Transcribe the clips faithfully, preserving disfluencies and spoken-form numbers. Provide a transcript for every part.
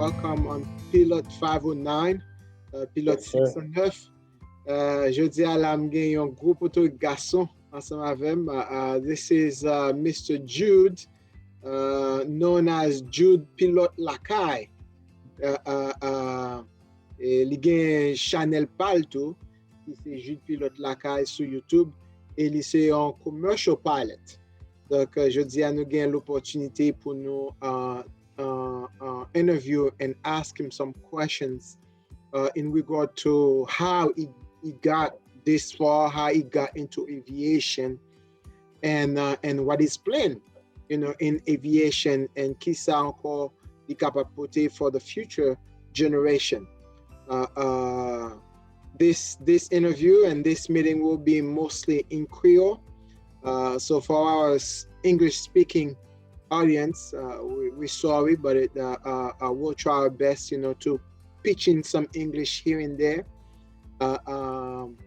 Welcome on Pilot five oh nine, uh, Pilot Yes, sir. six oh nine. Uh, jodi a la, m gen yon gwo potorik gason ansanm avè m. Uh, uh, this is uh, Mister Jude, uh, known as Jude Pilot Lakay. Uh, uh, uh, e li gen chanèl pa l tou, ki se Jude Pilot Lakay sou YouTube. E li se yon commercial pilot. Donk, uh, jodi a, nou gen lopòtinite pou nou uh, uh, uh, interview and ask him some questions uh, in regard to how he, he got this far, how he got into aviation, and uh, and what is plan, you know, in aviation, and kisa ankò li kapab pote for the future generation. Uh, uh, this this interview and this meeting will be mostly in Creole. Uh, so for our English speaking audience, uh, we, we're sorry, but it, uh, uh, uh, we'll try our best, you know, to pitch in some English here and there. Uh, um,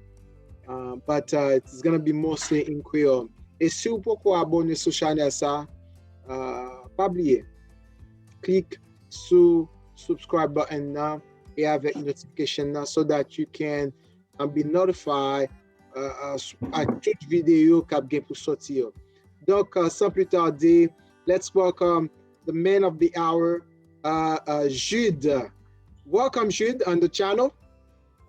uh, but uh, it's gonna be mostly in Creole. E si w poko abone sou chanèl sa, uh, pa bliye, klik sou subscribe button nan e avèk notification nan so that you can uh, be notified uh, uh, ak tout videyo k ap gen pou soti yo. Donk, uh, sans plus tarder, let's welcome the man of the hour, uh, uh, Jude. Welcome, Jude, on the channel.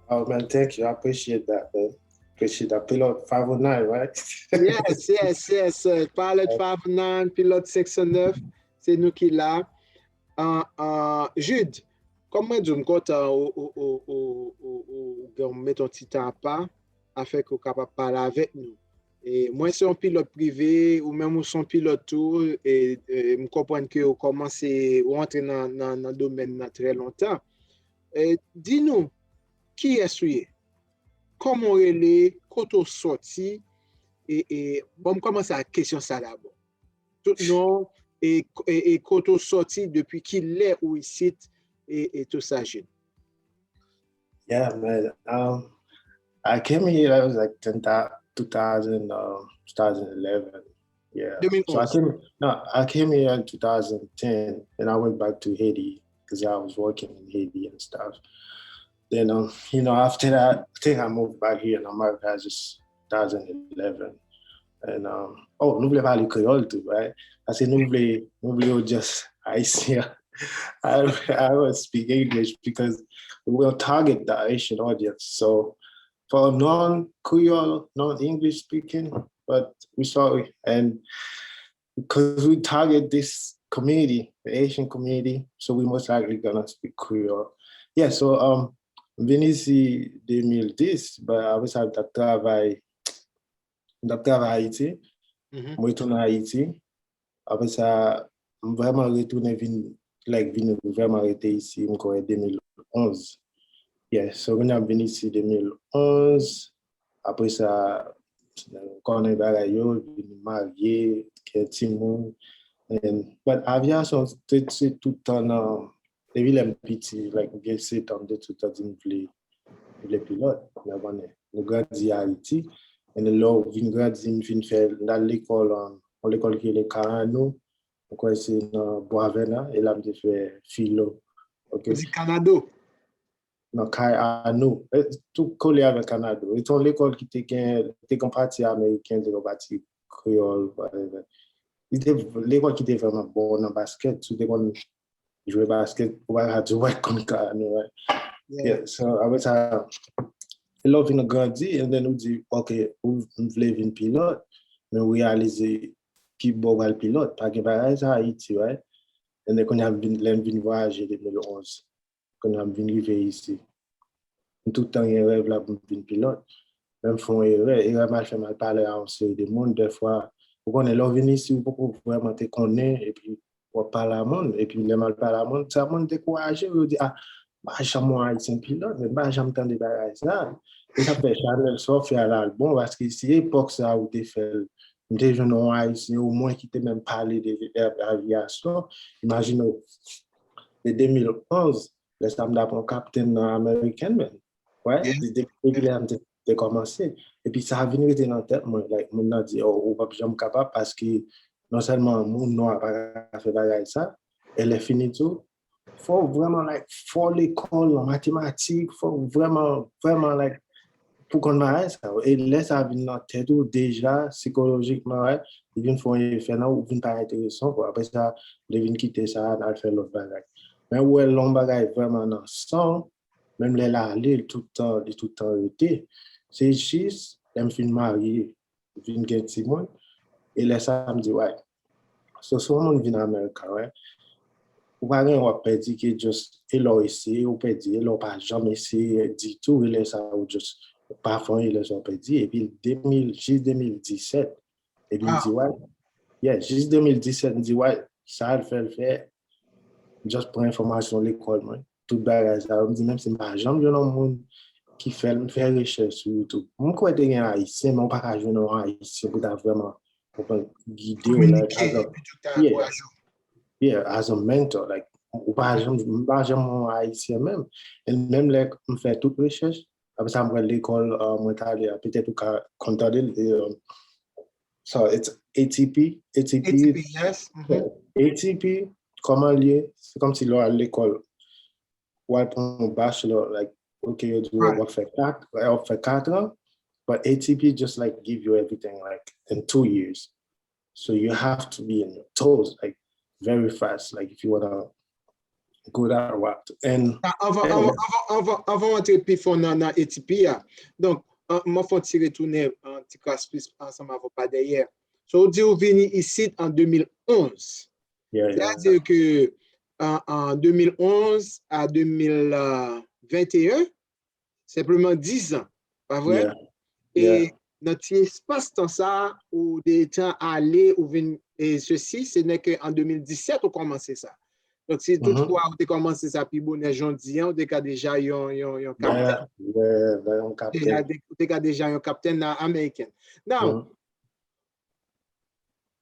Oh man, thank you. I appreciate that, man. Appreciate that. Pilot five oh nine, right? Yes, yes, yes. Uh, Pilot five oh nine, Pilot six oh nine, se nou ki la. Uh, uh, Jude, kòm mwen di w, m kontan ou ou ou ou ou ou gen met yon ti tan apa afin ke w kapab pale avèk nou. E mwen se yon pilòt prive, ou menm ou se yon pilòt tou, e, e m konprann ke ou kòmanse, ou antre nan, nan, nan domèn nan trè lontan. E, di nou, kiyès ou ye? Kòman w rele? Kote w sòti? E, e, bon, m kòmanse ak kesyon sa dabò. Tout non, e, e, e kote w sòti, depi ki lè ou isit, e, e tout sa, Jude. Yeah, man. Um, I came here, I was like ten, two thousand, um, two thousand eleven. Yeah. So I deux mille onze. Came, no, I came here in two thousand ten, and I went back to Haiti because I was working in Haiti and stuff. Then, um, you know, after that, I think I moved back here in America just two thousand eleven. And, um, oh, nou vle pale kreyòl tou, right? Paske nou vle, nou vle audience haïtien. I, I don't speak English because we will target the Haitian audience. So for non-Creole, non-English speaking, but we sorry. And because we target this community, the Haitian community, so we most likely gonna speak Creole. Yeah, so um, m vin isi deux mille dix, but apre sa, m t ap travay, m t ap travay Ayiti, Mhm. m retounen Ayiti. Apre sa, m vrèman retounen vin, like, vin vrèman rete isi, m kwè deux mille onze. Yeah, so kounye a m vin isi deux mille onze. Apre sa, konnen bagay yo, vin marye, gen timoun. And, but avyasyon, se, se tout tan nan, depi lè m piti, like, m gen sèt an, m te tout tan di m vle, m vle pilòt. Men konnen, nou grandi Ayiti. And lè w vin grandi, m vin fè, m al lekòl, um, yon lekòl ki rele Kayano. M kwè se nan Bwa Vèna, e la m te fè filo. Ok. Ou di Kanado? Nan Kayano. E, tou kole avèk Kanado. E se yon lekòl ki te gen, te gen pati ameriken, te gen pati kreyòl, whatever. Li te, lekòl ki te vrèman bon nan baskèt. Si w te konn jwe baskèt, ou pa ka di w pa t konn Kayano, right? Yeah. So, apre sa, lè w vin grandi, and then ou di, ok, ou m vle vin pilòt, men ou reyalize ki bò w pral pilòt. Pa gen bagay sa Ayiti, right? And then kounye a m vin, lè m vin vwayaje deux mille onze, kounye a m vin rive isi. M tout tan gen rèv la pou m vin pilòt. Men m fè yon erè, erè m al fè, m al pale a yon seri de moun, dèfwa, ou konnen, lè w vin isi, ou poko vrèman te konnen, epi w ap pale a moun, epi lè m al pale a moun, sa moun dekouraje, yo di, ah, m pa janm wè yon Ayisyen pilòt, men m pa janm tande bagay sa. E sa fè chanèl sa w fè a la l bon, paske si epòk sa ou te fè l, m te jwenn yon Ayisyen omwen ki te menm pale de, de avyasyon, imajine w, de deux mille onze, lè sa m t ap yon kaptenn nan American, men. Wè, Yeah. depi, depi lè a m te, te kòmanse. Epi sa vin rete nan tèt mwen, like, moun nan di, oh, ou p ap janm kapab paske non sèlman moun nwa pa ka fè bagay sa, e lè fini tou, fò w vrèman, like, fò lekòl nan matematik, fò w vrèman, vrèman, like, pou konn bagay sa yo. E lè sa vin nan tèt ou deja, sikolojikman, right, li vin fè yon efè nan ou, vin pa enteresan, kwa. Apre sa, li vin kite sa, n al fè lòt bagay. Men ou wè lè yon bagay vrèman nan san w, menm lè l ale, li tout tan, li tout tan rete. Se jis, lè m fin marye, vin gen timoun, e lè sa, m di, right. So, si yon moun vin America, right? Ou pa gen w ap pèdi ke just, e lè w eseye, ou pèdi, e lè w pa janm eseye ditou, e lè sa, ou just, ou pa fè anyen, e lè sa, ou pèdi. Epi de mil, jis de mil disèt, epi m di, right? Yeah, jis de mil disèt, m di, right, sa l fè, l fè, just pran enfòmasyon lekòl mwen. Tout bagay sa yo, m di, menm si m pa janm jwenn yon moun ki fè l, m fè rechèch sou YouTube. M kwè te gen Ayisyen, men ou pa ka jwenn yon Ayisyen pou ta vrèman, pou ta gide w, like, as a, yeah, as a mentor, like, ou pa janm, m pa janm yon Ayisyen menm. E menm lè m fè tout rechèch, apre sa, m pral lekòl, uh, mwen t ale a, petèt ou ka konn tande l, e, uh, so, it's A T P, A T P, A T P, yes. A T P, kòman l ye? Se kòmsi lè w al lekòl, w al pran yon bachelor, like, ok, yo di w ap fè kat, w ap fè kat an, but A T P just, like, give you everything, like, in two years. So you have to be in your toes, like, very fast, like, if you wanna go that route. And, anvan, anvan, anvan, anvan, anvan antre pi fon nan, nan A T P a. Donk, an, mwen fè yon ti retounen, an ti kras plis ansanm avè w pa dèyè. So, ou di ou vini isit an de mil onz. Yeah, yeah. Sètadi ke an, an de mil onz a de mil venteyen, senpleman diz an, pa vre? Yeah. E nan ti espas tan sa, ou detan ale, ou vin, e sesi, se nèk an de mil disèt ou kòmanse sa. Donk, si toutfwa ou te kòmanse sa pi bonè jodi an, ou te ka deja yon, yon, yon kaptèn. Yeah, yeah, yeah, yon kaptèn. Ou te ka de-, ou te ka deja yon kaptèn nan American. Now,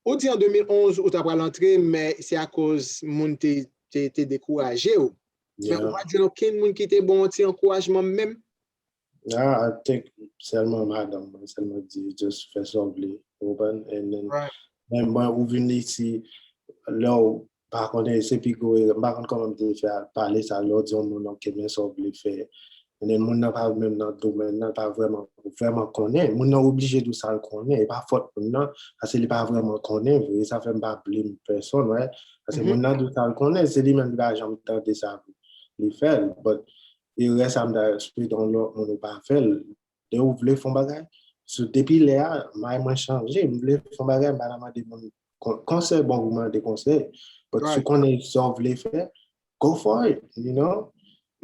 ou di an de mil onz ou ta pral antre, men se akoz moun te, te, te dekouraje w. Men ou pa t jwenn okenn moun ki te ba w yon ti ankourajman menm? Ah, I think sèlman madanm mwen, sèlman di, just fè sa w vle, ou konprann? And then, men mwen, ou vin isi, lè w pa konnen, se pi gwo erè. M pa konn kòman m te fè al pale sa, lè w di yon moun, ok, men sa w vle fè. And then moun nan pa menm nan domèn nan, pa vrèman, vrèman konnen. Moun nan oblije di w sa l konnen. E pa fòt moun nan, paske li pa vrèman konnen vre. Sa fè m pa blame pèsonn, right? Paske moun nan di w sa l konnen, se li menm li pa janm tande sa pou li fè l. But erè sa m ta swete yon lòt moun ou pa fè l. Lè ou vle fè yon bagay, so depi lè a, may mwen chanje. M vle fè yon bagay, m pa nan mande moun kon-, konsèy, bon, ou mande konsèy. But si w konnen sa w vle fè, go for it, you know?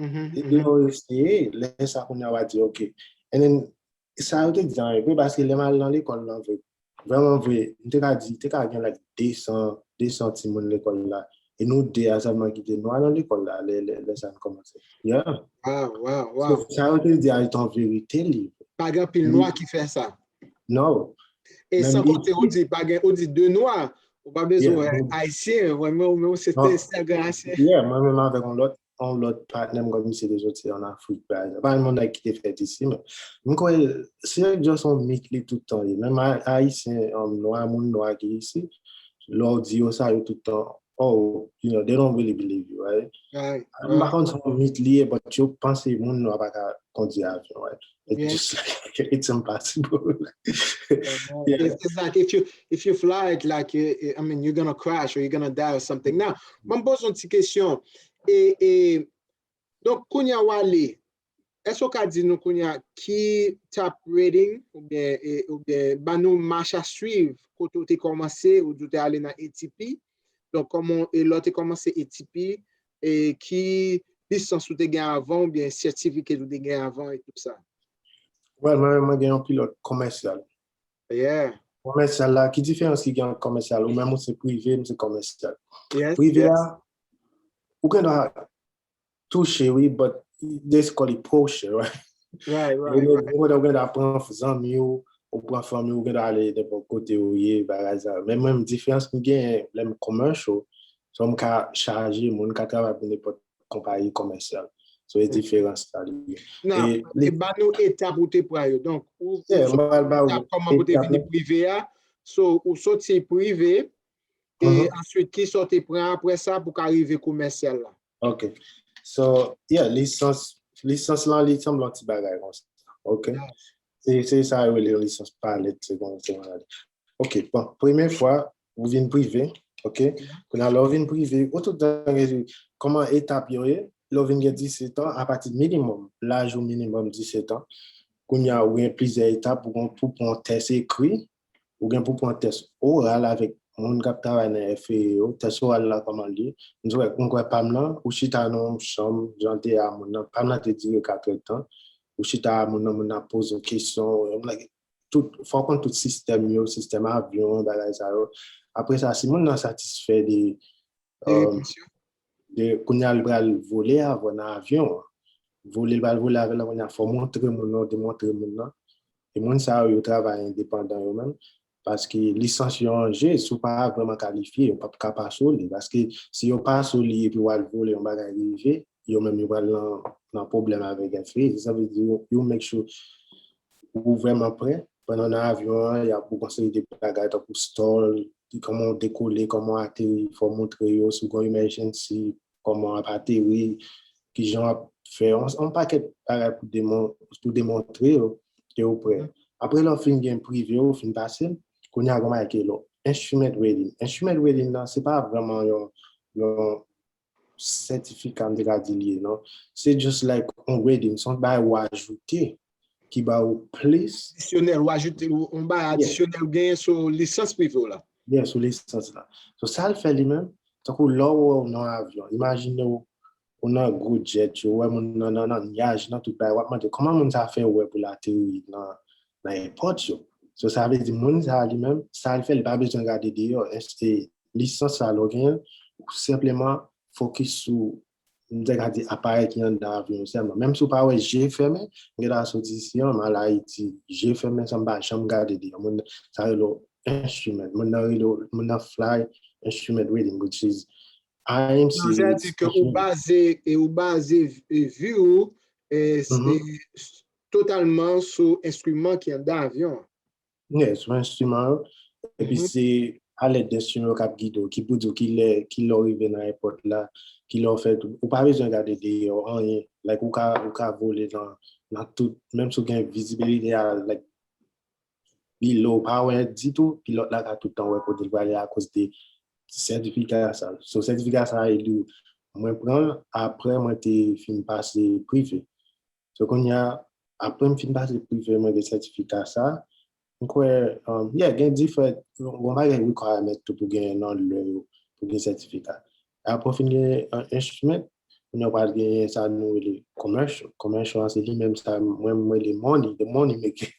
Lè w eseye, lè sa kounye a w a di, ok. And then, sa yo te di an vre, paske lè m al nan lekòl lan vre, vrèman vre, m te ka di, te ka gen, like, de san, de san timoun lekòl la. E nou de a sèlman ki te nwa nan lekòl la, lè, lè, lè sa n kòmanse. Yeah. Wow, wow, wow. So, sa yo te di a, se yon verite li. Pa gen anpil nwa ki fè sa. No. E san konte ou di, pa gen, ou di de nwa, ou pa bezwen wè ayisyen, vrèman, ou menm se te sèl gen ayisyen. Yeah, mwen menm avèk yon lòt, yon lòt patnè m, kòm misye te soti an Afrik, pa egzanp. Pa yon nèg ki te fèt isi, men m kwè se just yon mit li tout tan ye. Menm a-, ayisyen, um, nwa, moun nwa ki isi, lè w di yo sa, yo tout tan, oh, you know, they don't really believe you, right? M pa konn si yon mit li ye, but yo panse moun nwa pa ka kondui avyon, right? It's just like, it's impossible. It's, it's like if you, if you fly it, like, eh, eh, I mean, you're gonna crash or you're gonna die or something. Now, mwen poze yon ti kesyon. E, e, donk, kounye a w ale, èske w ka di nou kounye a ki top rating oubyen, e, oubyen ba nou mach a swiv kote w te kòmanse, ou di w te ale nan A T P? Donk, kòman, e lè w te kòmanse A T P, e ki lisans ou te gen avan oubyen sètifika ou te gen avan e tout sa? Well, mwen, mwen gen yon pilòt komèsyal. Yeah. Komèsyal la, ki diferans ki gen ant komèsyal? Ou menm ou se prive, m se komèsyal. Yes, prive a, ou gen dwa touche, wi, but they call it posture, right? Right, right, right. Ou gen dwa pran zanmi w, ou pran fanmi w, ou gen dwa ale nenpòt kote ou ye, bagay sa. Men mwen, diferans m genyen, lè m commercial, so m ka chaje moun, m ka travay pou nenpòt konpayi komèsyal. So, e diferans sa li ye. Nan, e ba nou etap ou te pran yo. Donk, ou, ou sot etap kòman pou te vini prive a. So, ou soti prive, e answit, ki sa w te pran apre sa pou ka rive komèsyal la? Ok. So, yeah, lisans, lisans lan, li sanble yon ti bagay konsa. Ok. Se, se sa yo rele yon lisans pilot, se konsa. Ok, bon, premye fwa, ou vin prive, ok? Kounye a, lè w vin prive, ou tout tan gen, kòman etap yo ye? Lè w vin gen disèt an, apati minimòm, laj ou minimòm disèt an, kounye a, ou gen plizyè etap, ou gen pou pran tès ekri, ou gen pou pran tès oral avèk moun k ap travay nan F A A yo, tès oral la kòman l ye? M kwè, m kwè pa m lan, ou chita nan yon chanm, jan te a moun nan, pa m lan te dire katrè tan, ou chita a moun nan, moun nan ap poze w kesyon, tout, fò w konn tout sistèm yo, sistèm avyon, bagay sa yo. Apre sa, si moun nan satisfè de, de, kounye a, li pral vole avè w nan avyon an. Vole, li pral vole avè l, kounye a, fò w montre moun nan, demontre moun nan. E moun sa yo, yo travay endepandan yo menm. Paske lisans yo an je, si w pa vrèman kalifye, yo p ap ka pase w li. Paske si yo pase w li epi w al vole, yon bagay rive, yo menm yo pral nan, nan pwoblèm avèk F A A. Sa vle di, yo, yo make sure ou vrèman prè. Pandan w nan avyon an, y ap ba w konsèy de bagay tankou stall, kòman w dekole, kòman w ateri, fò w montre yo, si w gen yon emergency, kòman w ap ateri, kijan w ap fè, yon, yon pakèt bagay pou demon-, pou demontre yo ke w prè. Apre lè w fin gen prive, w fin pase, kounye a gen yon bagay ki rele instrument rating. Instrument rating nan, se pa vrèman yon, yon sètifika, m te ka di li ye, non. Se just like yon rating, se yon bagay ou ajoute ki ba ou plis. Adisyonèl, ou ajoute yon bagay adisyonèl ou genyen sou lisans prive w la. Yeah, sou lisans la. So, sa l fè li menm, tankou lè w wè w nan avyon, imajine w, ou nan gwo jet yo, ou wè moun nan, nan, nan nyaj, nan tout bagay, w ap mande, kòman moun sa fè wè pou l ateri nan, nan airport yo? So, sa vle di, moun sa li menm, sa l fè, li pa bezwen gade deyò. Èske lisans sa lè w genyen, ou senpleman fokis sou, m te ka di, aparèy ki anndan avyon sèlman. Menm si w pa wè je fèmen, m gentan soti isi an, m al Ayiti, je fèmen, san m pa janm gade deyò. Moun sa rele w instrument, moun nan rele w, moun nan fly instrument rating, which is I M C. Non, sètadi ke ou baze, e ou baze vi w, e, e totalman sou enstriman ki anndan avyon an. Yeah, sou enstriman yo. Epi se alèd de enstriman yo k ap gide w, ki pou di w ki lè, ki lè w rive nan airport la, ki lè w fè tout. Ou pa bezwen gade deyò, anyen. Like, ou ka, ou ka vole nan, nan tout, menm si w gen vizibilite a, like, below, ou pa wè ditou, pilòt la ka tout tan wè kote l prale akoz de sètifika sa. So, sètifika sa, e li, mwen pran l apre mwen te fin pase prive. So, kounye a, apre m fin pase prive, mwen gen sètifika sa. M kwè, um, yeah, gen diferan, yon bagay requirement tou pou gen nan lè yo, pou gen sètifika. Apre w fin gen, uh, instrument, kounye a w pral gen sa nou rele commercial. Commercial an se li menm sa, mwen, mwen rele money, the money maker.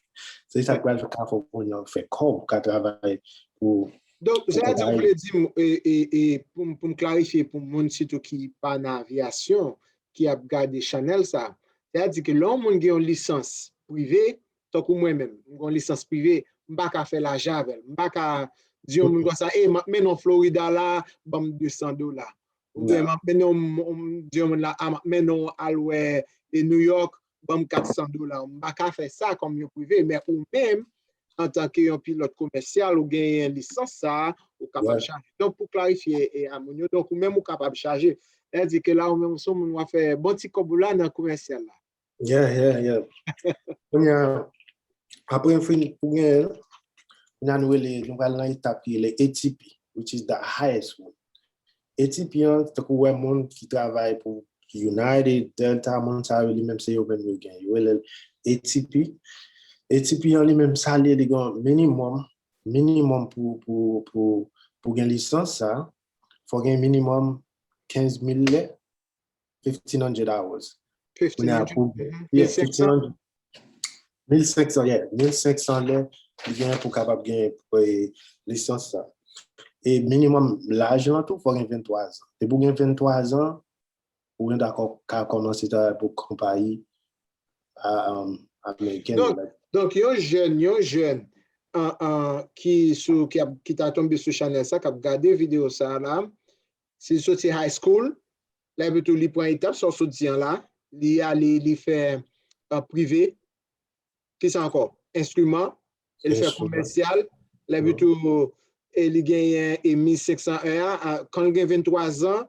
Se sa k pral ka fè w kounye a w fè kòb, w ka travay pou. Donk, sa vle di, m, e, e, e, pou m, pou m klarifye, pou moun sitou ki pa nan avyasyon, ki ap gade chanèl sa, sa vle di ke lè yon moun gen yon lisans prive, tankou mwen menm, m gen yon lisans prive, m pa ka fè lajan avè l. M pa ka di yon moun konsa, "Ey, m ap mennen w Florida la, ban m de san dola." Oubyen m ap mennen w, m, m di yon moun la, "A, m ap mennen w al wè e New York, ban m kat san dola." M pa ka fè sa kòm yon prive, men ou menm, antanke yon pilòt komèsyal, ou genyen lisans sa a, ou kapab chaje. Donk, pou klarifye, e, a moun yo, donk, ou menm, ou kapab chaje. Sa vle di ke la, ou menm, ou se yon moun, w ap fè bon ti kòb ou la nan komèsyal la. Yeah, yeah, yeah. Kounye a, apre m fin, ou gen, kounye a nou rele, nou pral nan etap ki rele A T P, which is the highest one. A T P an, tankou w wè moun ki travay pou United, Delta, moun sa yo, li menm se yo menm yo gen. Yo rele l A T P. A T P an li menm sa li ye, li gen minimòm, minimòm pou, pou, pou, pou gen lisans sa, fò gen minimòm kenz mil lè, fifteen hundred hours. Kounye a pou, yeah, fifteen hundred. Mil senk san, yeah, mil senk san lè li gen pou kapab gen, e, lisans sa. E minimòm laj lan tou, fò gen venntwa zan. Depi w gen venntwa zan, ou gen dakò ka kòmanse travay pou konpayi, a, um, amerikèn. Donk, donk, yon jèn, yon jèn, an, an, ki sou, ki ap, ki ta tonbe sou chanèl sa, k ap gade videyo sa la, si l soti high school, lè epi tou li pran etap sa w sot di an la, li ale, li fè, e, prive, kisa ankò? Enstriman, e l fè komèsyal, lè epi tou, e li genyen, e mil senk san è a, a, kan l gen venntwa zan,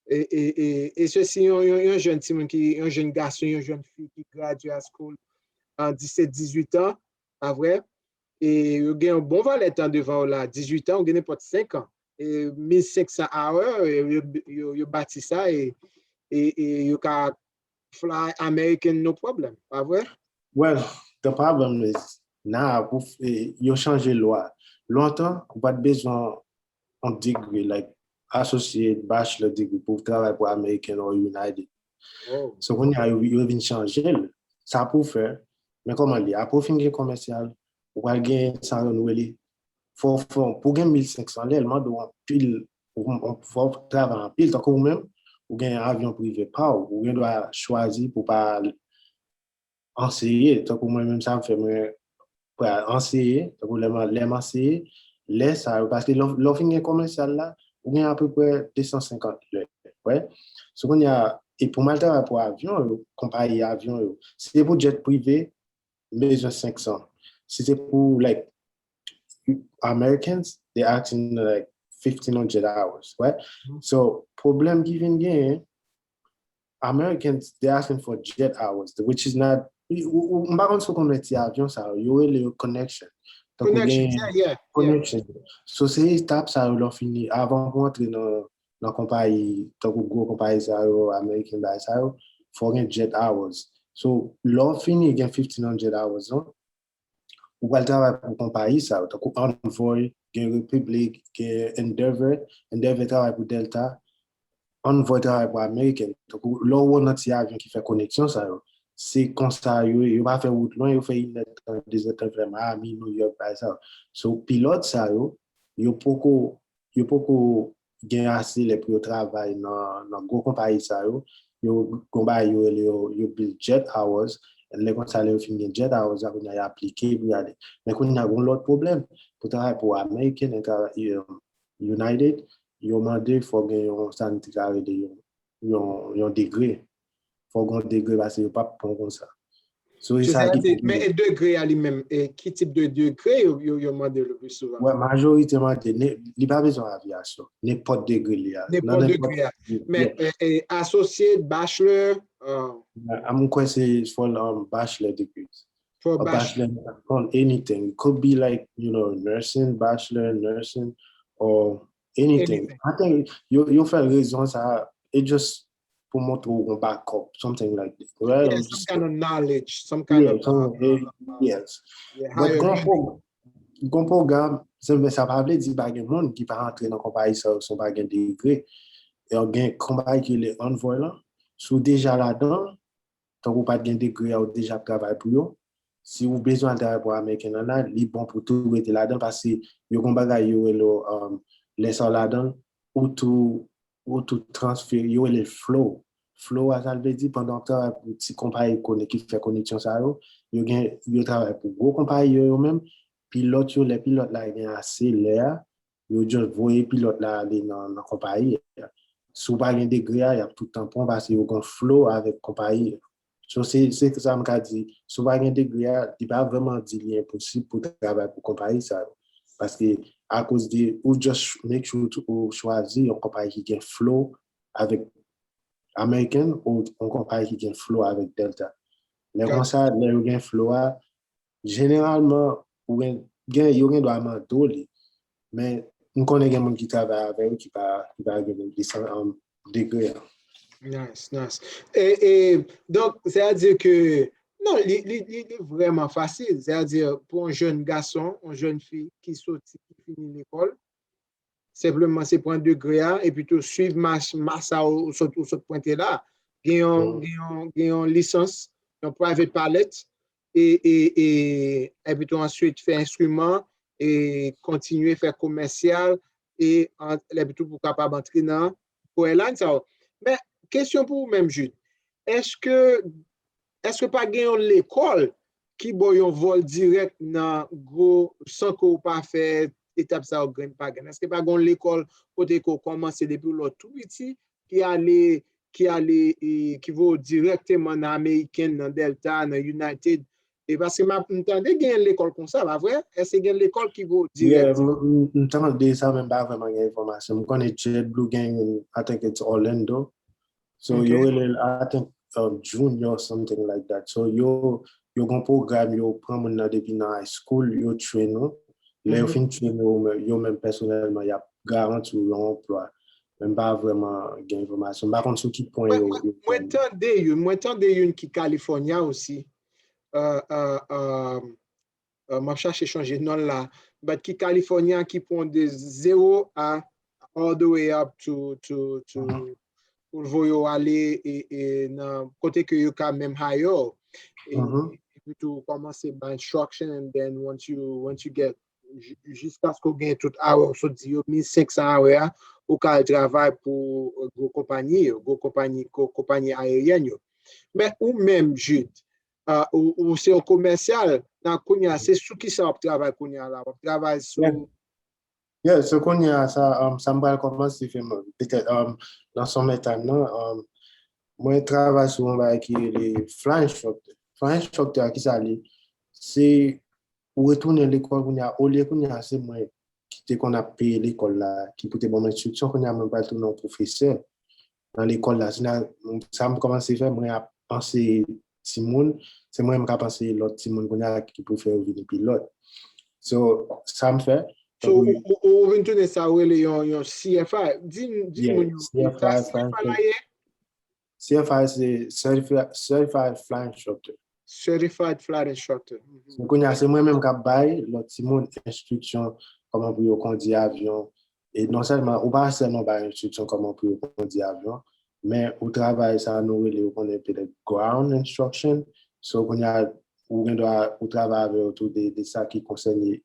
E, e, e, e se si yon, yon, yon jèn timoun ki, yon jèn gason, yon jèn fi ki gradye high school an disèt, dizuit an, pa vre? E yo gen yon bon valè tan devan yo la, dizuit an, ou gen nenpòt senk an. E mil senk san hour, e yo, yo, yo bati sa, e, e, e yo ka fly American no problem, pa vre? Well, the problem is, now, pou f- eh, yo chanje lwa. Lontan, ou pa t bezwen yon degree, like, associate, bachelor degree, pou w travay pou American or United. Oh. So, kounye a, yo, yo vin chanje l. Sa pou fè, men kòman li? Apre w fin gen commercial, ou pral gen sa yo nou rele, fò, fò, pou gen mil senk san lè, l mande w anpil, ou, ou, fò w travay anpil, tankou ou menm, ou gen avyon prive pa w, ou gen dwa chwazi pou pa anseye, tankou mwen menm sa m fè, mwen pral anseye, tankou lè m, lè m anseye, lè sa yo, paske lè, lè w fin gen commercial la, ou gen apeprè de san senkant lè, wè. So kounye a, e pou m al travay pou avyon yo, konpayi avyon yo, si se pou jet prive, m bezwen senk san. Si se pou, like, Americans, they asking, like, fifteen hundred hours, right? So, pwoblèm ki vin genyen, Americans, they asking for jet hours, which is not, ou- ou- ou- m pa konn si w konnen ti avyon sa yo, yo rele yo connection. Tankou Connection, gen yeah, yeah, yeah. Connection. So, se etap sa yo lè w fini, avan pou antre nan, nan konpayi, tankou gwo konpayi sa yo, American bay sa yo, fò w gen jet hours. So, lè w fini gen fifteen hundred hours, non? Ou pral travay pou konpayi sa yo, tankou Envoy, gen Republic, gen Endeavor, Endeavor travay pou Delta, Envoy travay pou American. Tankou lè w nan ti avyon ki fè koneksyon sa yo, se konsa yo, yo pa fè wout lwen, yo fè inèdtan, dezèdtan, fè Miami, New York, bay sa yo. So, pilòt sa yo, yo poko, yo poko gen ase lè pou yo travay nan, nan gwo konpayi sa yo. Yo, konpayi yo, yo, yo build jet hours. Lè konsa, lè yo fin gen jet hours, la, kounye a, y aplike pou y ale. Men kounye a, gen lòt pwoblèm. Pou travay pou American, e ka, um, United, yo mande fò gen yon, sa n te ka rele yon, yon, yon degre. Fò gen yon degre, paske yo p ap pran konsa. So, e sa ki pwoblèm. Men e degre a li menm, e ki tip de degre yo, yo, yo mande le pli souvan? Wè, majorite mande, ne- li pa bezwen avyasyon. Nenpòt degre li a. Nenpòt degre a. Men e, e, associate, bachelor, uh, I'm kwè se for, um, bachelor degrees. For A bachelor on anything. It could be like, you know, nursing, bachelor, nursing, or anything. Anything. I think yo, yo fè rezon sa, it just pou montre w yon backup, something like that. Well, Yeah, some kind of knowledge, some kind Yeah, of, some, uh, uh, uh, yes. yeah, But higher gon learning. pro- gon pwogram, se vre, sa pa vle di pa gen moun ki pa antre nan konpayi sa yo san pa gen degre. E yo gen konpayi ki le Envoy lan, si w deja ladan, tankou w pa t gen degre a, ou deja ap travay pou yo. Si ou bezwen al travay pou American Airlines, li bon pou tou rete ladan, paske yo gon bagay yo rele, um, lè sa w ladan, ou tou, ou tou transfere, yo rele flow. Flow a, sa l vle di, pandan w ap travay pou ti konpayi konnen ki fè koneksyon sa yo, yo gen, yo travay pou gwo konpayi yo, yo menm, pilòt yo, lè pilòt la gen ase lè a, yo just voye pilòt la ale nan, nan konpayi a. Si w pa gen degre a, y ap tout tan pran w paske yo gen flow avèk konpayi a. So, se, se sa m ka di, si w pa gen degre a, li pa vrèman di li enposib pou travay pou konpayi sa yo. Paske, akoz de, ou just make sure to- ou chwazi yon konpayi ki gen flow avèk American ou yon konpayi ki gen flow avèk Delta. Lè konsa, lè yo gen flow a, jeneralman, ou gen, gen, yo gen dwa mande w li. Men, m konnen gen moun ki travay avè yo ki pa, ki pa gen lisan, um, degre a. Nice, nice. E, e, donk, sètadi ke, non, li, li, li, li vrèman fasil. Sètadi, pou yon jèn gason, yon jèn fi ki soti, ki fini lekòl, senpleman se pran degre a, epi tou swiv mas, mas sa ou, ou sot, ou sot pwente la. Gen yon, Mm. gen yon, gen yon lisans, yon private pilot, e, e, e, epi tou answit fè enstriman, e kontinye fè komèsyal, e an- epi tou pou kapab antre nan pou airline sa yo. Men, kesyon pou ou menm, Jude. Èske, èske pa gen yon lekòl ki ba w yon vòl dirèk nan gwo, san ke w pa fè etap sa yo grenn pa grenn? Èske pa gen yon lekòl kote ke w kòmanse depi lè w tou piti, ki ale, ki ale, e, ki voye w dirèkteman nan American, nan Delta, nan United, E paske m ap, m tande gen lekòl konsa, pa vre? Èske gen lekòl ki vo Yeah, dirèk? m m- m tande sa, men m pa vrèman gen enfòmasyon. M konnen JetBlue gen youn, I think it's Orlando. So yo Ok. rele l, I think, um, junior, something like that. So yo yo gen pwogram, yo pran moun nan depi nan high school, yo train ou. Lè yo Mhm. Fin train ou, men- yo menm pèsonèlman y ap garanti w yon anplwa. Men m pa vrèman gen enfòmasyon. M pa konn sou ki pwen Mwen, yo mwen, yo mwen tande youn, mwen tande youn ki California osi. Uh, uh, um, uh, m ap chache chonje non l la. But ki California ki pran de zero a all the way up to, to, to, Mhm. pou l voye w ale e, e nan kote ke yo ka menm hire w. E, Mhm. epi tou kòmanse by instruction and then once you, once you get, ju- jiskaske w gen tout awe, w sot di yo mil senk san awe a, ou ka al travay pou uh, gwo konpayi yo, gwo konpayi, gwo konpayi aeryèn yo. Men ou menm, Jude, uh, ou, ou se yon komèsyal, nan kounye a, se sou ki sa w ap travay kounye a la? W ap travay Yeah. sou Yeah, so kounye a sa, um, sa m pral kòmanse fè m, petèt, um, nan summertime nan, um, mwen travay sou yon bagay ki rele fly instructor. Fly instructor a ki sa li? Se ou retounen lekòl kounye a, olye kounye a se mwen ki te konn ap peye lekòl la, ki pou te ban m enstriksyon, kounye a mwen pral tounen yon pwofesè nan lekòl la. Se nan sa m kòmanse fè, mwen ap anseye timoun, se mwen menm k ap anseye lòt timoun kounye a ki pou fè yo vini pilòt. So, sa m fè, So, tankou ou, ou, ou vin tounen sa ou rele yon, yon C F I. Di, di Yeah, moun yo, C F I, sa fly C F I la ye? C F I se Certified, Certified Fly Instructor. Certified Flight Instructor. Mhm. So, kounye a, se mwen menm k ap bay lòt timoun enstriksyon kòman pou yo kondi avyon. E non sèlman, ou pa sèlman bay enstriksyon kòman pou yo kondi avyon, men ou travay sa nou rele, ou konnen petèt ground instruction. So, kounye a, ou gen dwa, ou travay avè yo tou de, de sa ki konsène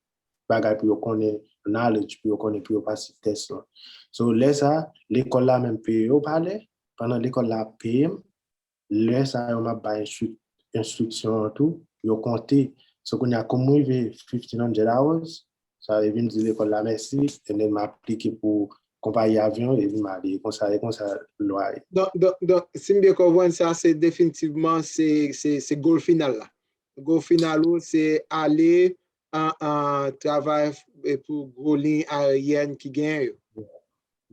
bagay pou yo konnen, knowledge pou yo konnen, pou yo pase tès lan. So, lè sa, lekòl la menm peye yo pa lè, pandan lekòl la ap peye m, lè sa yo m ap bay enstrik- enstriksyon an tou, yo konte. So, kounye a, kòm mwen rive fifteen hundred hours, sa vle di m di lekòl la mèsi, and then m aplike pou konpayi avyon, epi m ale, e konsa, e konsa lwa ye. Donk, donk, donk, si m byen konprann, sa se definitivman, se, se, se goal final la. Goal final ou, se ale an, an travay e pou gwo liy aeryèn ki genyen yo.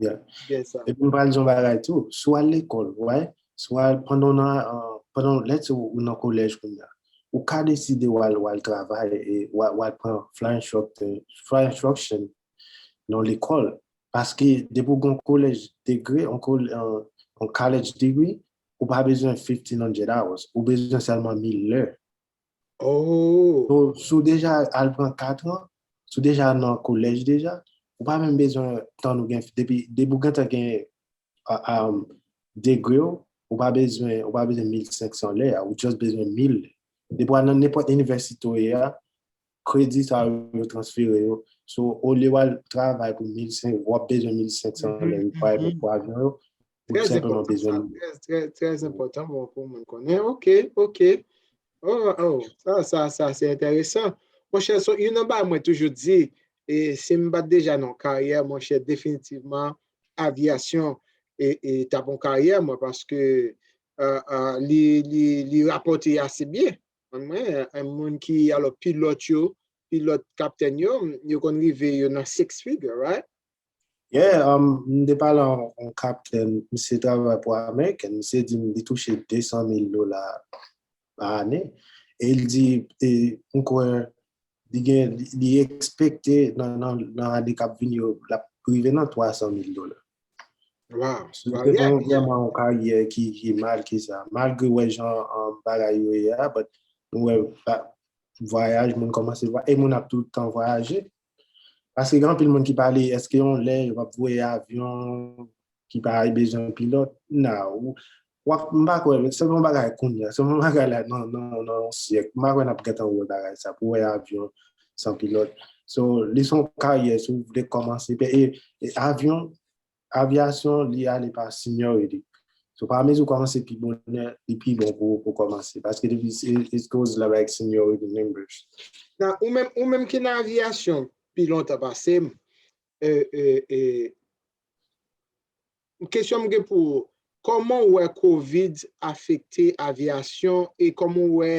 Yeah. Gen sa. Epi m pral di yon bagay tou, si w al lekòl, right? Si w al pandan w nan, uh, pandan, let's say, ou nan kolèj kounye a, ou ka deside w al, w al travay e w al, w al pran fly instructor, fly instruction nan lekòl. Paske depi w gen yon college degree, yon, col- yon, yon college degree, ou pa bezwen fifteen hundred hours. Ou bezwen sèlman mil lè. Oh. So, si w deja al pran kat an, si w deja nan kolèj deja, ou pa menm bezwen tann ou gen, depi, depi w gentan gen uh, um, degree w, ou pa bezwen, ou pa bezwen mil senk san lè a, ou just bezwen mil. Depi w al nan nenpòt inivèsite w ye a, kredi sa yo, yo transfere yo. So, olye w al travay pou mil senk, w ap bezwen mil senk san lè requirement pou avyon yo, ou Trè senpleman enpòtan sa, bezwen trè, trè, trè enpòtan pou, pou moun konnen. Ok, ok. Oh, oh, sa, sa, sa, se enteresan. Monchè, so, youn nan bagay mwen toujou di, e si m pa t deja nan karyè, monchè, definitivman, avyasyon e, e t ap yon karyè mwen, paske uh, uh, li, li, li rapòte ase byen. Mwen, yon moun ki, alò, pilòt yo, pilòt kaptèn yo, yo konn rive yo nan six figure, right? Yeah, um, m te pale a yon kaptèn, misye travay pou American, misye di m li touche de san mil dola pa ane. E l di, e, m kwè, li gen, li, li ekspekte nan, nan, nan ane k ap vini yo, l ap rive nan twa san mil dola. Wow. Se te vrèman yon karyè ki, ki mal ki sa. Malgre wè jan um, bagay yo ye a, but nou wè vwayaj, moun kòmanse vwayaj, e moun ap tout tan vwayaje. Paske gen anpil moun ki pale, èske yon lè yo p ap voye avyon ki pa bezwen pilòt? Nah, w ap, m pa kwè, se yon bagay kounye a, se yon bagay la nan, nan, nan yon syèk. M pa kwè n ap gentan wè bagay sa, pou wè avyon san pilòt. So, li se yon karyè, si w vle kòmanse, e, e avyon, avyasyon, li ale pa seniority. So, pa mezi w kòmanse pi bonè, li pi bon pou ou pou kòmanse. Paske depi, it goes like seniority numbers. Ou menm, ou menm ki nan avyasyon, pi lontan pase m, kesyon m gen pou ou, kòman w wè Covid afekte avyasyon e kòman w wè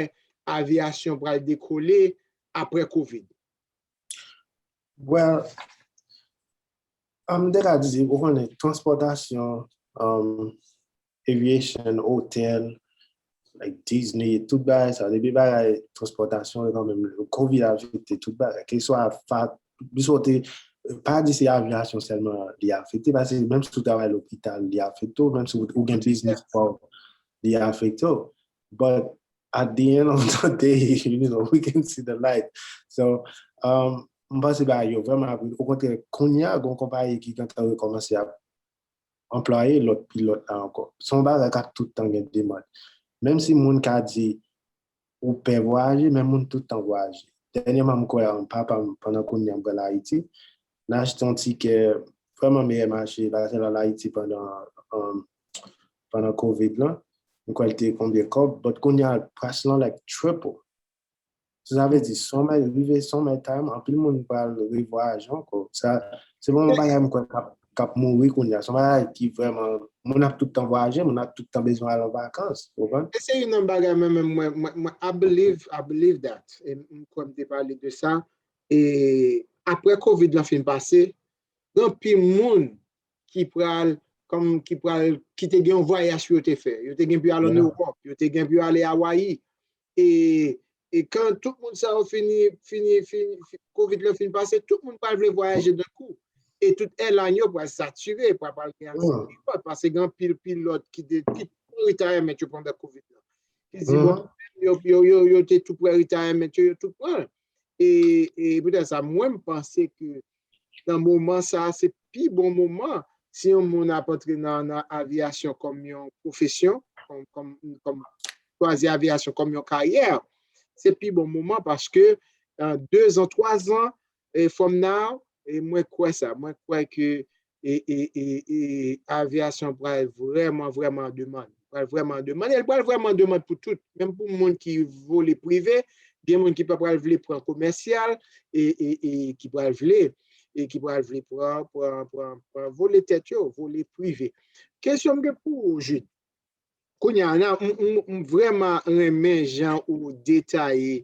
avyasyon pral dekole apre Covid? Well, m te ka di, ou konnen, transpòtasyon, um, aviation, otèl, like Disney, tout bagay sa, depi bagay transpòtasyon, kanmenm, Covid afekte tout bagay. Keswa, pa di se avyasyon sèlman li afekte, paske menm si w travay lopital, li afekte w, menm si ou gen biznis pa w, li afekte w. But at the end of the day, you know, we can see the light. So, um, m panse bagay yo vrèman ap, okontrè, kounye a, gen konpayi ki gentan rekòmanse ap anplwaye lòt pilòt la ankò. Se yon bagay k ap tout tan gen demann. Menm si moun ka di ou pè vwayaje, men moun tout tan vwayaje. Dènyèman, m kwè papa m, pandan kounye a m pral Ayiti, n achte yon tikè vrèman meyè mache, l al Ayiti pandan, um, pandan Covid lan. M kwè l te konbyen kòb, but kounye a, pras lan, like, triple. Sa vle di, summer rive, summer time, anpil moun pral revwayaje ankò. Sa, se pa yon bagay m kwè k ap, k ap mouri kounye a. Se yon bagay ki vrèman, moun ap tout tan vwayaje, moun ap tout tan bezwen al an vakans, ou konprann? E se youn nan bagay mwen menm, mwen, mwen, mwen, I believe, I believe that. E m kwè m te pale de sa. E apre Covid lan fin pase, gen anpil moun ki pral, kòm, ki pral, ki te gen yon vwayaj pou yo te fè. Yo te gen pou yo al an Ewòp, yo te gen pou yo ale Hawaii. E, e kan tout moun sa yo fini, fini, fini, fi- Covid lan fin pase, tout moun pral vle vwayaje nan kou. E tout airline yo pral satire, pral, pral gen aksidan, paske gen anpil pilòt ki te, ki pran retirement yo pandan Covid lan. Ki di, bon, yo, yo, yo, yo te tou pran retirement yo, yo tou pran. E, e poutèt sa, mwen, m panse ke nan moman sa, se pi bon moman si yon moun ap antre nan, nan avyasyon kòm yon pwofesyon, kòm, kòm, kòm chwazi avyasyon kòm yon karyè, se pi bon moman paske, uh, de zan, twa zan, e, from now, e, mwen kwè sa. Mwen kwè ke e, e, e, e avyasyon pral vrèman, vrèman an demann. Pral vrèman an demann. E l pral vrèman an demann pou tout. Menm pou moun ki vole prive, gen moun ki pa pral vle pran komèsyal, e, e, e ki pral vle, e ki pral vle pran, pran, pran, pran vole tèt yo, vole prive. Kesyon m gen pou ou, Jude. Kounye a, m, m, m vrèman renmen jan ou detaye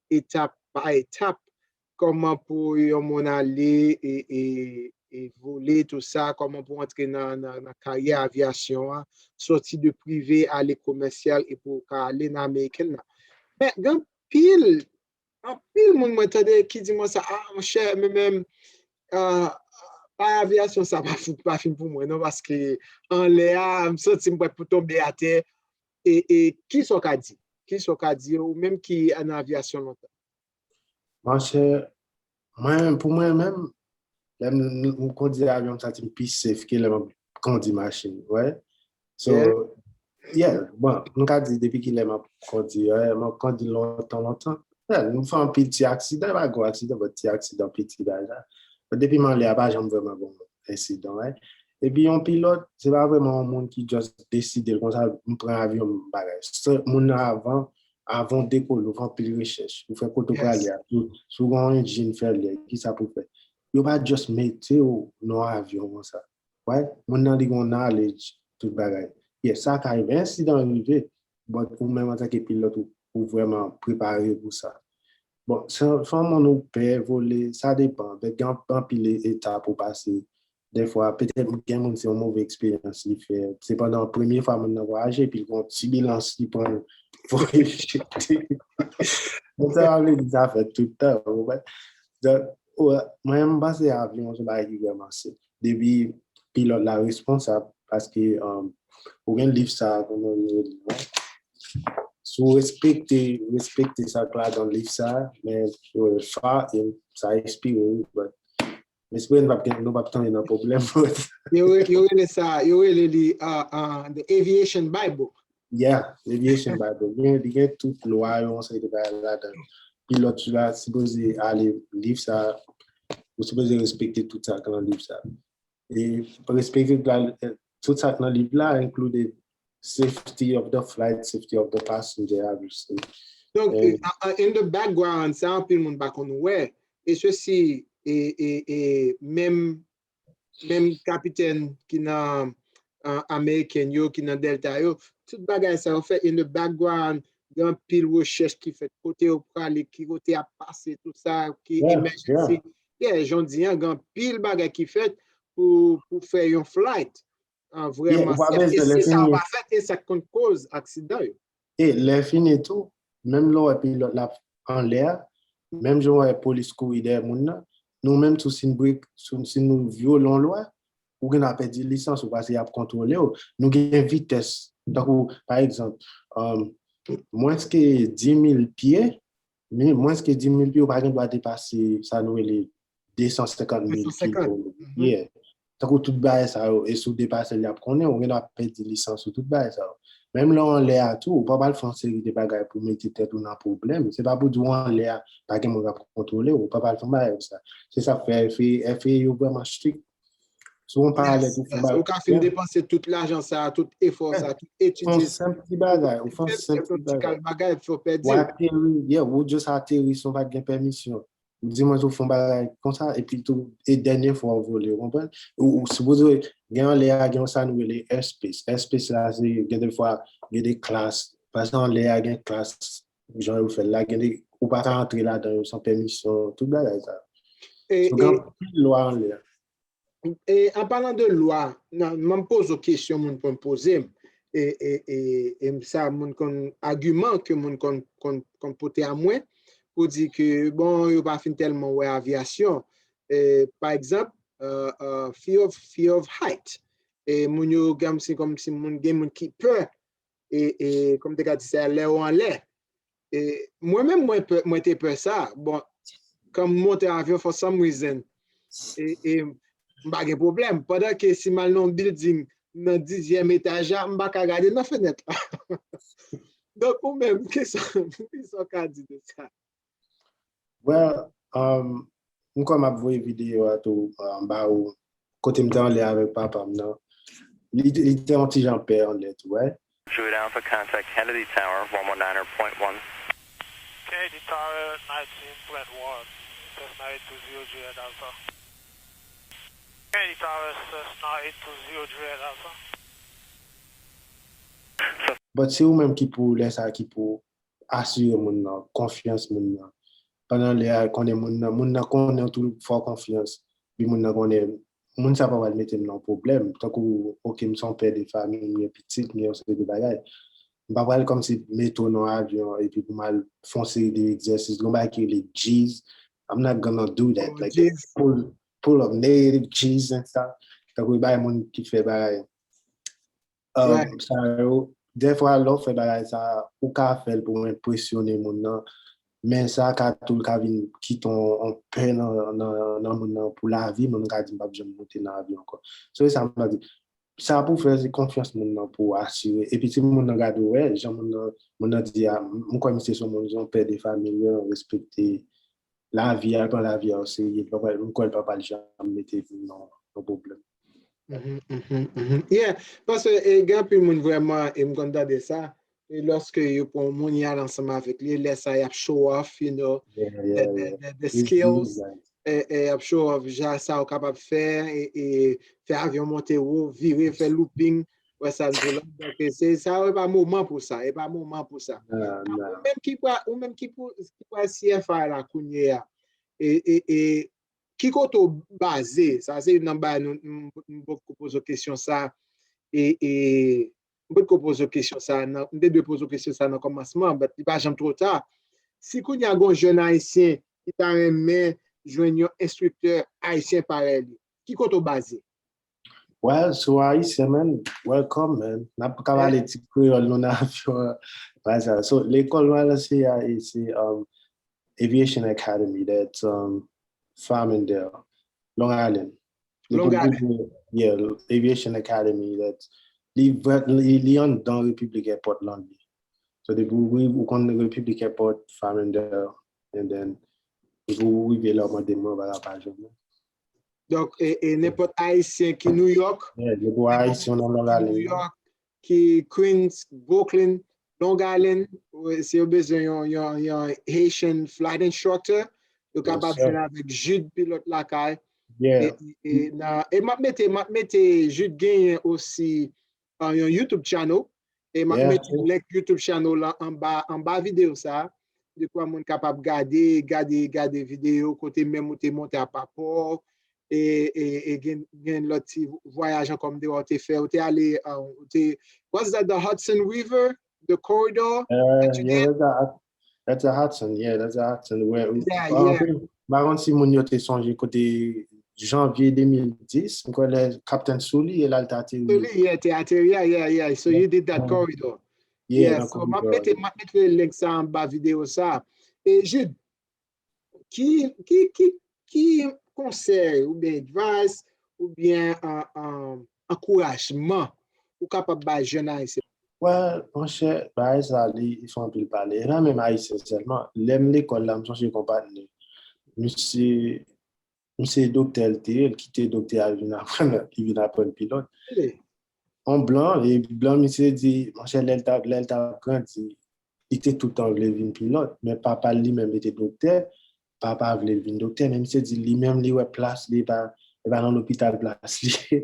etap pa etap kòman pou yon moun ale e, e, e vole, tou sa, kòman pou antre nan, nan, nan karyè avyasyon an, sòti de prive, ale komèsyal, e pou w ka ale nan American nan. Men, gen anpil, anpil moun mwen tande ki di mwen sa, ah, monchè, men menm, ah, pa avyasyon sa pa fout, pa fin pou mwen, non, paske anlè a, m santi m prèt pou tonbe atè. E, e, kisa w ka di? Kisa w ka di, ou menm ki nan avyasyon lontan? Monchè, mwen, pou mwen menm, lè m, m kondi avyon, m santi m pi safe ke lè m ap kondi machin, wè. So, yeah, bon, m ka di depi kilè m ap kondi, wè, m ap kondi lontan, lontan. Yeah, m fè anpil ti aksidan, pa gwo aksidan, but ti aksidan piti bagay la. But depi m anlè a, pa janm vrèman gon ensidan, wè. Epi yon pilòt, se pa vrèman yon moun ki just deside l konsa, m pran avyon, m bagay. Se moun nan avan, avan w dekole, ou fè anpil rechèch. Ou fè kote w prale a, si w gen yon enjin fè lè, kisa pou w fè? Yo pa just mete w nan yon avyon konsa. Right? Moun nan li gen yon knowledge, tout bagay. Yes, sa ka rive. Ensidan rive, but ou menm antanke pilòt, ou, ou vrèman prepare pou sa. Bon, se, se yon moun ou pè vole, sa depan. But gen anpil etap ou pase. Dèfwa, petèt gen moun se yon move eksperyans li fè. Se pandan premye fwa moun nan vwayaje, epi l gen yon tibilans li pran voye jete. Donk, sa pa vle di sa fèt tout tan, ou konprann? Donk, mwen, m panse avyon se yon bagay ki vrèman senp. Depi pilòt la responsab, paske ou gen liv sa, kòman yo rele l, si w respekte, respekte sa k ladan liv sa, men fa, sa ekspire, wi, but m espere nou p ap gen, nou p ap tonbe nan pwoblèm. Yo rele sa, yo rele li uh, uh, The Aviation Bible. Yeah, Aviation Bible. Li gen, li gen tout lwa yo, yon seri de bagay ladan. Pilòt la sipoze ale liv sa, ou sipoze respekte tout sa k nan liv sa. E respekte tout sa k nan liv la, include safety of the flight, safety of the passenger, obviously. Donk, in the background, sa anpil moun pa konn wè, e sesi, e, e, e menm, menm kapitèn ki nan uh, American yo, ki nan Delta yo, tout bagay sa yo fè in the background, gen anpil rechèch ki fèt, kote yo prale, ki kote y ap pase, tout sa, ki emergency. Yeah, jan w di an, gen anpil bagay ki fèt pou, pou fè yon flight. An vrèman, si sa pa fèt, e sa k konn koz aksidan yo. E lè fini tou, menm lè w wè pilòt la anlè a, menm jan w wè polis kouri dèyè moun nan, nou menm tou si n brek, si, si nou vyole yon lwa, ou gen dwa pèdi lisans ou paske y ap kontwole w. Nou gen vitès. Tankou, pa egzanp, um, mwens ke dis mil pye, mwens ke dis mil pye, ou pa gen dwa depase sa nou rele de san senkant mil pye. Yeah. Tankou tout bagay sa yo, e si w depase l, y ap konnen, ou gen dwa pèdi lisans ou, tout bagay sa yo. Menm lè w anlè a tou, ou pa pral fè yon seri de bagay pou mete tèt ou nan pwoblèm. Se pa pou di w anlè a, pa gen moun k ap kontwole w, ou pa pral fè yon bagay konsa. Se sa k fè F A A, F A A yo vrèman strik. Si w yon pilòt ou fè yon bagay, ou ka fin depanse tout lajan sa, tout efò sa, tout etid. Ou fè yon senp ti bagay, ou fè yon senp ti bagay. Bagay, fè w pèdi. Ou ateri, yeah, ou just ateri san w pa t gen pèmisyon. Ou di mwen tou fè yon bagay konsa, epi tou, e dènye fwa w vole, ou konprann? Ou, ou sipoze gen anlè a, gen yon sa nou rele airspace. Airspace la, se gen de fwa, gen de klas, paske anlè a gen klas, jan yo fè l la, gen de, ou pa ka antre ladan yo san pèmisyon, tout bagay sa. E, So, gen e anpil lwa anlè a. E, an palan de lwa, nan, m ap poze w kesyon moun konn poze m. E, e, e, e sa moun konn, agiman ke moun konn, konn, konn pote a mwen pou di ke, bon, yo pa fin tèlman wè avyasyon. E, pa egzanp, euh, euh, fear of, fear of height. E moun yo, kòmsi, kòmsi moun, gen moun ki pè e, e, kòm te ka di sa, lè w anlè. E, mwen menm, mwen pè, mwen te pè sa. Bon, kan m monte avyon, for some reason, e, e, m pa gen pwoblèm. Pandan ke si m al nan yon building, nan dizyèm etaj la, m pa ka gade nan fenèt la. Donk, ou menm, kisa, kisa w ka di de sa? Well, um, m kwè m ap voye videyo a tou, um, ba ou, kote m te anlè avèk papa m nan. Li, li te yon ti jan pè anlè tou, right? Druid Alpha, contact Kennedy Tower, one one nine point one. Kennedy Tower, nineteen point one, Cessna eight two zero Juliet Alpha. Kennedy Tower, Cessna eight two zero Juliet Alpha. But se ou menm ki pou, lè sa ki pou asire moun nan, konfyans moun nan. Pandan lè a, konnen moun nan, moun nan konnen w tou fè w konfyans, epi moun nan konnen, moun sa pa pral mete m nan pwoblèm. Tankou, oke, m se yon pè de fanmi, m gen pitit, m gen yon seri de bagay. M pa pral kòmsi mete w nan avyon, epi pou m al fè yon seri de egzèsis, gen yon bagay ki rele G's. I'm not gonna do that. Like, pull, pull up negative G's and stuff. Tankou, e bay moun ki fè bagay. Um, sa yo, dèfwa, lè w fè bagay sa, ou ka fè l pou w enpresyone moun nan, men sa ka tou ka vin kite yon, yon pè nan, nan, nan moun nan pou lavi, moun nan ka di, "M p ap janm monte nan avyon ankò." So, e sa m ta di, sa pou w fè, se konfyans moun nan pou w asire. Epi si moun nan gade w, wè, jan moun nan, moun nan di a, m kwè misye se yon moun, se yon pè de fanmi, li respekte lavi a, pran lavi a oserye, li pa pral, m kwè l pa pral janm mete vi l nan, nan pwoblèm. Mhm, mhm, mhm. Yeah, paske, e, gen anpil moun vrèman, e m konn tande sa, e lòske yo pran yon moun, y al ansanm avèk li, lè sa y ap show off, you know, the, the, the, the skills, e, e y ap show off jan sa ou kapab fè, e, e fè avyon monte wo, vire, fè looping, wè sa m di w la. Donk, e, se, sa yo, e pa moman pou sa, e pa moman pou sa. Ou menm ki pral, ou menm ki pou, ki pral C F I la kounye a, e, e, e, ki kote w baze? Sa se youn nan bagay nou, m, m potko poze w kesyon sa. E, e, m potko poze w kesyon sa nan, m te dwe poze w kesyon sa nan kòmansman, but li pa janm twò ta. Si kounye a gon jèn ayisyen ki ta renmen jwenn yon enstriktè ayisyen parèy li, ki kote w baze? Well, si w ayisyen, man, welcome, man. N ap ka pale ti kreyòl nou nan avyon an. Bagay sa. So, lekòl mwen al anseye a, e se, um, Aviation Academy, that's, um, Farmingdale, Long Island. Li Long Island. Yeah, Aviation Academy, that's, li, li, li anndan Republic Airport lan li. So, depi ou, ou konn Republic Airport, Farmingdale, and then, depi ou rive la, ou mande mwen, ou pa ka pa jwenn mwen. Donk, e, e nenpòt ayisyen ki New York, yeah, depi ou ayisyen nan Long Island, New York, ki Queens, Brooklyn, Long Island, si yo bezwen yon, yon, yon Haitian flight instructor, yo kapab jwenn avèk Jude, pilòt lakay. Yeah. E, e, e, nan, e m ap mete, m ap mete Jude genyen osi, uh, yon YouTube channel. E m ap mete link YouTube channel lan anba, anba videyo sa a. Dekwa moun kapab gade, gade, gade videyo kote menm ou te monte a pa pò. E, e, e gen, gen lòt ti vwayaj ankò m te wè w te fè. Ou te ale, uh, ou te, was that the Hudson River? The corridor that you did? That's a Hudson, yeah, that's a Hudson. Where, yeah, yeah. M pa konn si moun yo te sonje kote janvye de mil dis, m kwè lè Captain Sully e l al te ateri. Sully, yeah, te ateri, yeah, yeah, yeah. So you did that corridor. Yeah, yeah, so m ap mete, m ap mete link sa anba videyo sa. E Jude, ki, ki, ki, ki konsèy oubyen advice oubyen uh, uh, ankourajman ou kapab bay jèn ayisyen? Well, monchè, bagay sa li, li fè anpil pale. E pa menm ayisyen sèlman. Lè m lekòl la, m sonje gon patnè. Misye, misye doktè l te ye, l kite doktè a, li vin aprann, li vin aprann pilòt. On blan, e blan misye di, monchè, lè l t ap, lè l t ap grandi, li te tout tan vle vin pilòt, men papa l li menm li te doktè, papa vle l vin doktè, men misye di li menm li wè plas li e pa, e pa nan lopital plas li ye.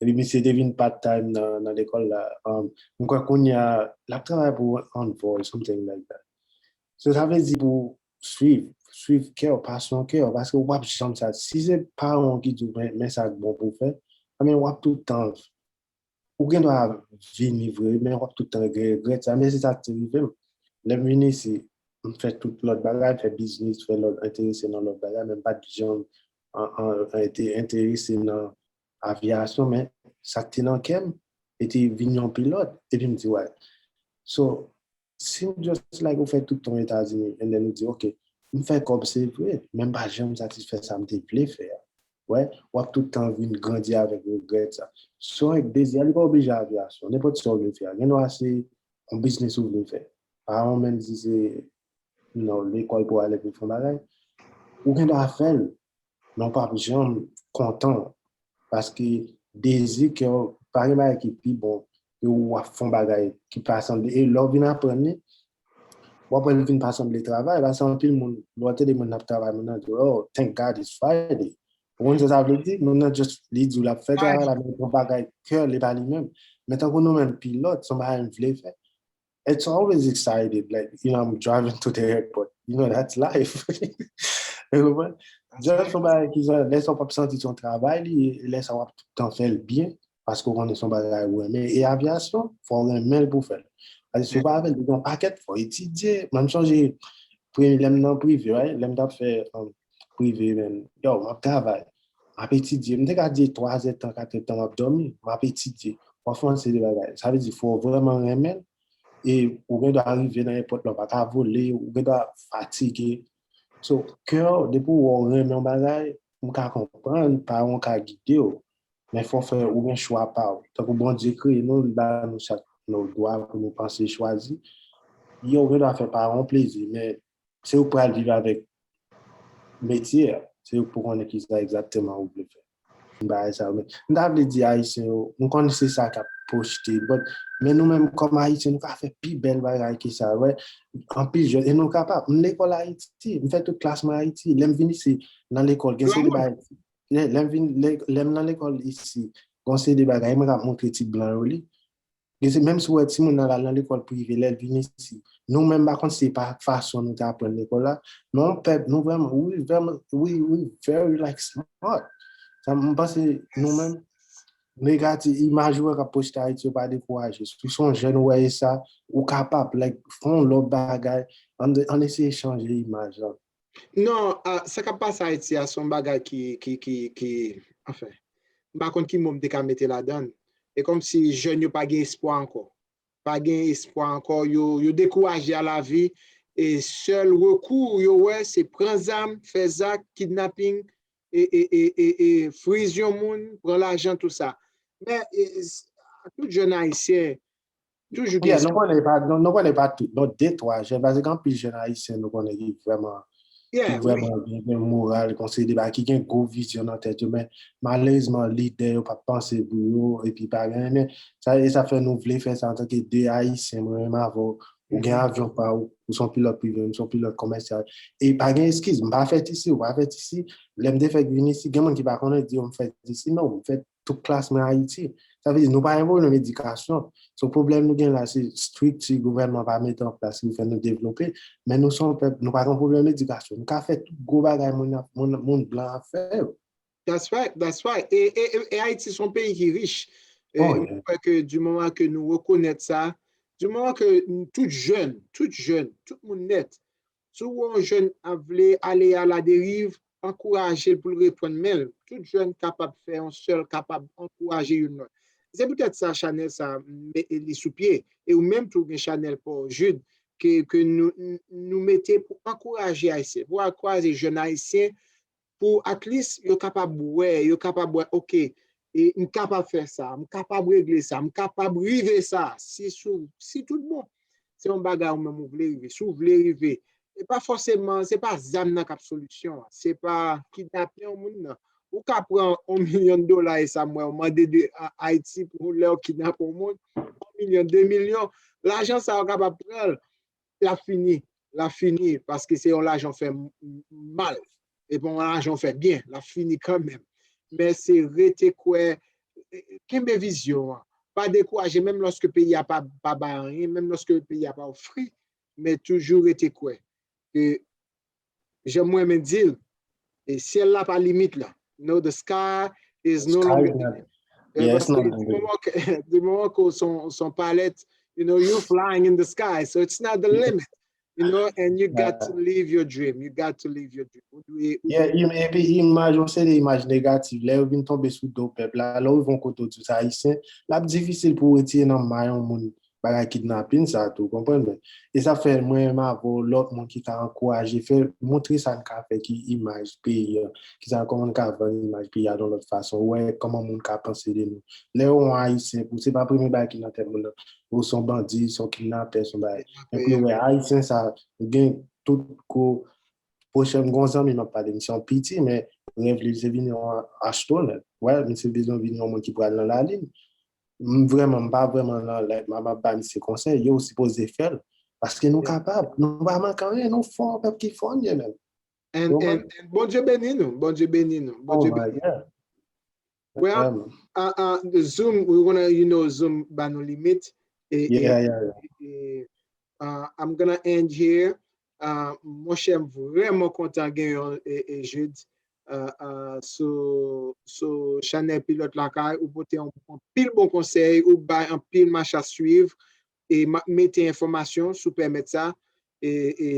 Epi misye te vin part time nan, nan lekòl la. Um, m kwè kounye a, l ap travay pou Envol, something like that. So, sa vle di pou swiv, swiv kè w, pasyon kè w, paske w p ap janm sa. Si se paran w ki di w, men, men sa k bon pou w fè, anben w ap tout tan ou gen dwa vini vre, men w ap tout tan gen regrèt sa. Men se sa k te rive m. Lè m vin isi, m fè tout lòt bagay, m fè biznis, fè lòt, enterese nan lòt bagay, men m pa t janm an, an, an, ente-, enterese nan avyasyon, men sa k te nan kè m, e te vin yon pilòt, epi m di, wè. So, si w just like ou fè tout tan Etazini, and then ou di, ok, m fè kòb se vre, men m pa janm satisfè sa m te vle fè a. Wè, w ap tout tan vin grandi avèk regrèt sa. So, dezi a, li pa oblije avyasyon, nenpòt sa w vle fè a. Gen dwa se yon biznis ou vle fè. Paran w menm di se, you know, lekòl pou w ale pou w fè yon bagay. Ou gen dwa fè l, men w p ap janm kontan. Paske dezi kè w, pa gen bagay ki pi bon ke w ap fè yon bagay ki pa sanble. E lè w vin aprann li, w ap wè l vin pa sanble travay. Paske anpil moun, lè w tande moun ap travay, moun nan di, oh, thank God it's Friday. Ou konn sa sa vle di? Moun nan just, li di w l ap fè travay la, men yon bagay kè li pa li menm. Men tankou nou menm pilòt, se yon bagay m vle fè. It's always excited, like, you know, I'm driving to the airport. You know, that's life. Ou konprann? Just yon bagay ki sa, lè sa w p ap santi se yon travay li, lè sa w ap tout tan fè l byen, paske w konnen se yon bagay ou renmen. E avyasyon, fò w renmen l pou w fè l. Paske si w pa renmen l, li gen yon pakèt, fò w etidye. Mwen, m sonje, premye lè m nan prive, right? Lè m t ap fè, um, prive, men, yo, m ap travay, m ap etidye. M te ka di twa zè tan, kat zè tan, m ap dòmi, m ap etidye. W ap fè yon seri de bagay. Sa vle di, fò w vrèman renmen l. E ou gen dwa rive nan nenpòt lè, w pa ka vole, ou gen dwa fatige. So, kè w, depi w wè w renmen yon bagay, m ka konprann paran w ka gide w. Men fò w fè, ou gen chwa pa w. Tankou Bondye kreye nou, li ba nou chak nou dwa pou nou panse, chwazi. Yo, ou gen dwa fè paran w plezi, men se ou k pral viv avèk metye a. Se ou k pou konnen kisa egzakteman ou vle fè. Bagay sa yo. Men m ta vle di Ayisyen yo, m konn se sa k ap pwojte, but, men nou menm kòm Ayisyen, nou ka fè pi bèl bagay ke sa, wè. Anpil jèn, e nou kapab. M lekòl Ayiti, m fè tout klas mwen Ayiti. Lè m vin isi, nan lekòl, gen seri de bagay. Lè, lè m vin, lè, lè m nan lekòl isi, gen seri de bagay, mwen ka montre ti blan yo li. Gen se, menm si w wè timoun nan l al nan lekòl prive, lè l vin isi, nou menm, m pa konn si se pa fason nou te aprann lekòl la, men yon pèp, nou vrèman, we vrèman, we, we very, like, smart. Sa, m panse nou menm, negatif, imaj ou wè k ap pwojte Ayiti yo pa dekouraje. Si w se yon jèn, ou wè e sa, ou kapab, like, fè yon lòt bagay, ann, ann eseye chanje imaj lan. Non, ah, sa k ap pase Ayiti a, se yon bagay ki, ki, ki, ki, anfen, m pa konn ki mo m te ka mete ladan l. E kòmsi jèn yo pa gen espwa ankò. Pa gen espwa ankò, yo, yo dekouraje a lavi, e sèl rekou yo wè, se pran zam, fè zak, kidnaping, e, e, e, e, e friz yon moun, pran lajan, tout sa. Men, e, e, s-, tout jèn Ayisyen, toujou gen espwa. Yeah, nou konnen pa, nou, nou konnen pa tout, non, de twa jèn, paske gen anpil jèn Ayisyen nou konnen ki vrèman, ki vrèman gen, gen moral, konseyi de bagay, ki gen gwo vizyon nan tèt yo, men malerezman, lidè yo p ap panse pou yo, epi pa gen, men sa, e sa fè nou vle fè sa antanke de Ayisyen, mwen menm avè w, ou gen avyon pa w, ou se yon pilòt prive, m se yon pilòt komèsyal, e pa gen eskiz, m pa fèt isi, ou pa fèt isi, lè m te fèk vin isi, gen moun ki pa konnen, di yo m fèt isi, non, m fèt tout klas nan Ayiti. Sa vle di, nou pa gen pwoblèm edikasyon. Se yon pwoblèm nou gen la, se estrikti gouvènman pa mete an plas ki fè nou devlope. Men nou se yon pèp, nou pa gen pwoblèm edikasyon. Nou ka fè tout gwo bagay moun, moun, moun blan ap fè yo. That's right, that's right. E, e, e, e Ayiti se yon peyi ki rich. E, Oh, mwen kwè ke di moman ke nou rekonèt sa, di moman ke tout jèn, tout jèn, tout moun nèt, si w wè yon jèn ap vle ale a la deriv, ankouraje l pou l reprann men l. Tout jèn kapab fè yon sèl, kapab ankouraje youn lòt. Se poutèt sa chanèl sa, m met li sou pye. E ou menm tou gen chanèl pa w, Jude, ke, ke nou, nou mete pou ankouraje Ayisyen, pou ankouraje jèn Ayisyen, pou at least yo kapab wè, yo kapab wè, ok, e m kapab fè sa, m kapab regle sa, m kapab rive sa, si sou, si tout bon. Se yon bagay ou menm ou vle rive. Si w vle rive, e pa fòseman, se pa zam nan k ap solisyon an, se pa kidnape yon moun nan. Ou ka pran yon milyon dola e sa m wè, ou mande de a- Ayiti pou lè w kidnape yon moun, yon milyon, de milyon, lajan sa yo kapab pran l, l ap fini, l ap fini, paske se yon lajan fè m- m- mal, e pa yon lajan fè byen, l ap fini kanmenm. Men se rete kwè, e, e, kenbe vizyon an. Pa dekouraje, menm lòske peyi a pa, pa bay anyen, menm lòske peyi a pa ofri, men toujou rete kwè. E, jan mwen renmen di l, e syèl la pa limit la. No, the sky is no Sky longer is not, limit. E yeah, it's paske not di limit. moman ke, di moman ke w se yon, se yon pilot, you know, you're flying in the sky, so it's not the Yeah. limit. You know, and you got Uh, to live your dream. You got to live your dream. Ou dwe, ou Yeah, dwe im- epi imaj yo se de imaj negatif. Lè yo vin tonbe sou do pèp la, lè yo rive yon kote w di w se ayisyen, l ap difisil pou w retire nan may yon moun bagay kidnapin sa tou, konprann mwen. E sa fè mwen menm avè w, lòt moun ki ka ankouraje, fè, montre sa n ka fè, ki imaj peyi a, ki sa, kòman n ka vann imaj peyi a yon lòt fason, wè kòman moun ka panse de nou. Lè yo wè yon ayisyen, pou se pa premye bagay ki nan tèt moun nan, ou se yon bandi, se yon kidnapè, se yon bagay. Men pou yo wè ayisyen sa, gen tout gwo pwochèn, gon zanmi m ap pale, misye yon piti, men rèv li se vin yon astwonòt. Wè, misye bezwen vin yon moun ki pral nan lalin. M vrèman, m pa vrèman nan lè m ap ba misye konsèy, yo sipoze fè l. Paske nou kapab, nou pa manke anyen, nou fò, pèp ki fò n ye menm. And, and, and Bondye beni nou, Bondye beni nou, Oh Bondye my beni nou. God. Well, Vrèman. uh, uh, the Zoom, we're gonna, you know, Zoom ba nou limit. E, e, Yeah, yeah, yeah. e, uh, I'm gonna end here. Uh, monchè, m vrèman kontan gen yon e, e, Jude. Uh, uh, sou, sou chanèl Pilot Lakay, ou pote yon, yon pil bon konsèy, ou bay yon pil mach a swiv, e ma- mete enfòmasyon si w pèmèt sa, e, e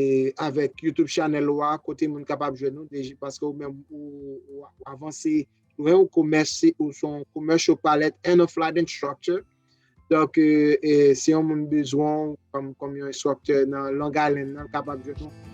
avèk YouTube channel ou a, kote moun kapab jwenn ou, deja, paske ou menm ou, ou, ou avanse, ou, ou komèse, ou se yon commercial pilot and a flight instructor. Donk, e, e, si yon moun bezwen w kòm, kòm yon instructor nan Long Island nan, l kapab jwenn ou.